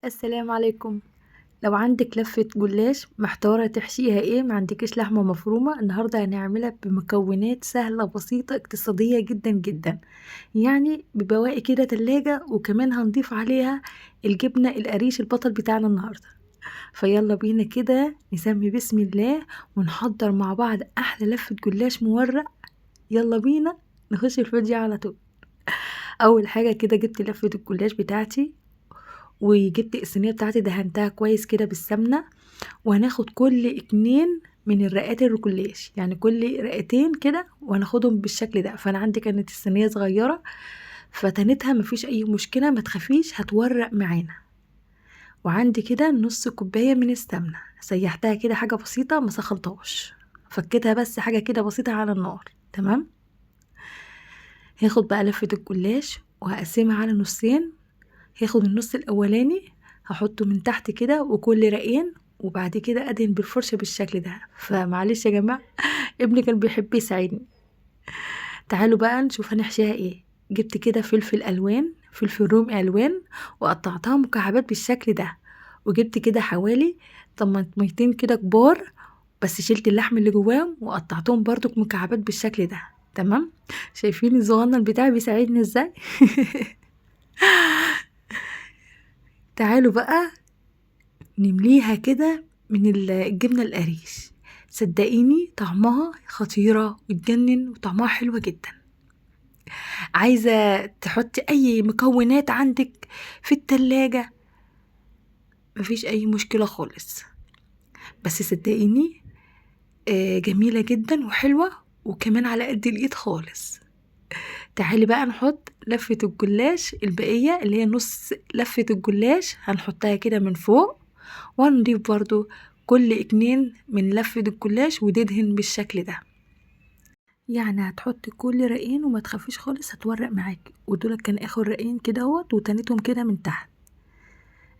السلام عليكم. لو عندك لفة جلاش محتارة تحشيها ايه، ما عندكيش لحمة مفرومة، النهاردة هنعملها بمكونات سهلة بسيطة اقتصادية جدا جدا، يعني ببواقي كده تلاجة، وكمان هنضيف عليها الجبنة القريش البطل بتاعنا النهاردة. فيلا بينا كده نسمي بسم الله ونحضر مع بعض احلى لفة جلاش مورق. يلا بينا نخش الفيديو على طول. اول حاجة كده جبت لفة الجلاش بتاعتي، وجبت الصينية بتاعتي دهنتها كويس كده بالسمنة، وهناخد كل 2 من الرقات الجلاش، يعني كل رقتين كده وهناخدهم بالشكل ده. فانا عندي كانت الصينية صغيرة فتنتها مفيش اي مشكلة، ما تخافيش هتورق معانا. وعندي كده نص كوباية من السمنة سيحتها كده حاجة بسيطة، ما سخنتهاش، فكيتها بس حاجة كده بسيطة على النار. تمام. هاخد بقى لفة الجلاش وهقسمها على نصين. هاخد النص الاولاني هحطه من تحت كده وكل رقين، وبعد كده ادهن بالفرشة بالشكل ده. فمعلش يا جماعة ابني كان بيحب يساعدني. تعالوا بقى نشوف هنحشيها ايه. جبت كده فلفل الوان، فلفل رومي الوان، وقطعتها مكعبات بالشكل ده. وجبت كده حوالي طماطميتين كده كبار، بس شلت اللحم اللي جواهم وقطعتهم برضو مكعبات بالشكل ده. تمام. شايفين الصغنن بتاعي بيساعدني ازاي؟ تعالوا بقى نمليها كده من الجبنة القريش. صدقيني طعمها خطيرة وتجنن، وطعمها حلوة جدا. عايزة تحطي أي مكونات عندك في التلاجة مفيش أي مشكلة خالص، بس صدقيني جميلة جدا وحلوة، وكمان على قد الإيد خالص. تعالي بقى نحط لفة الجلاش البقية اللي هي نص لفة الجلاش، هنحطها كده من فوق، وهنضيف برضو كل 2 من لفة الجلاش وتدهن بالشكل ده. يعني هتحطي كل رقين وما تخافيش خالص هتورق معاكي. ودول كان اخر رقين كده اهوت، وتنتهم كده من تحت.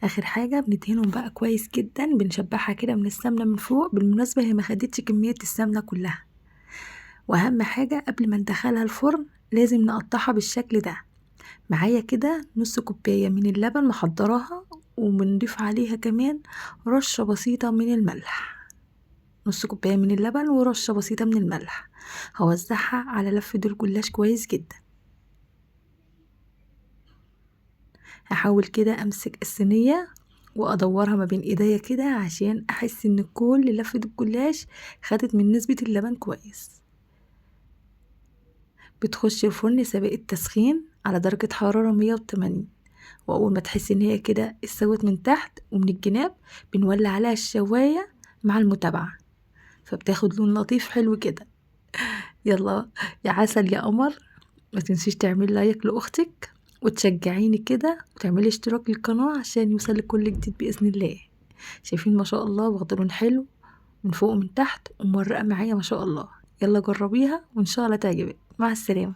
اخر حاجة بندهنهم بقى كويس جدا، بنشبعها كده من السمنة من فوق. بالمناسبة هي ما خدتش كمية السمنة كلها. واهم حاجة قبل ما ندخلها الفرن لازم نقطعها بالشكل ده. معايا كده نص كوباية من اللبن محضراها، وبنضيف عليها كمان رشة بسيطة من الملح. نص كوباية من اللبن ورشة بسيطة من الملح. هوزعها على لفة الجلاش كويس جدا. هحاول كده امسك الصينية وادورها ما بين ايديا كده عشان احس ان كل لفة الجلاش خدت من نسبة اللبن كويس. بتخش الفرن سابق التسخين على درجة حرارة 180، واول ما تحس ان هي كده استوت من تحت ومن الجناب بنولع عليها الشواية مع المتابعة، فبتاخد لون لطيف حلو كده. يلا يا عسل يا قمر، ما تنسيش تعملي لايك لاختك وتشجعيني كده، وتعملي اشتراك للقناة عشان يوصلك كل جديد بإذن الله. شايفين ما شاء الله واخدة لون حلو من فوق ومن تحت ومورقة معايا ما شاء الله. يلا جربيها وإن شاء الله تعجبك. مع السلامة.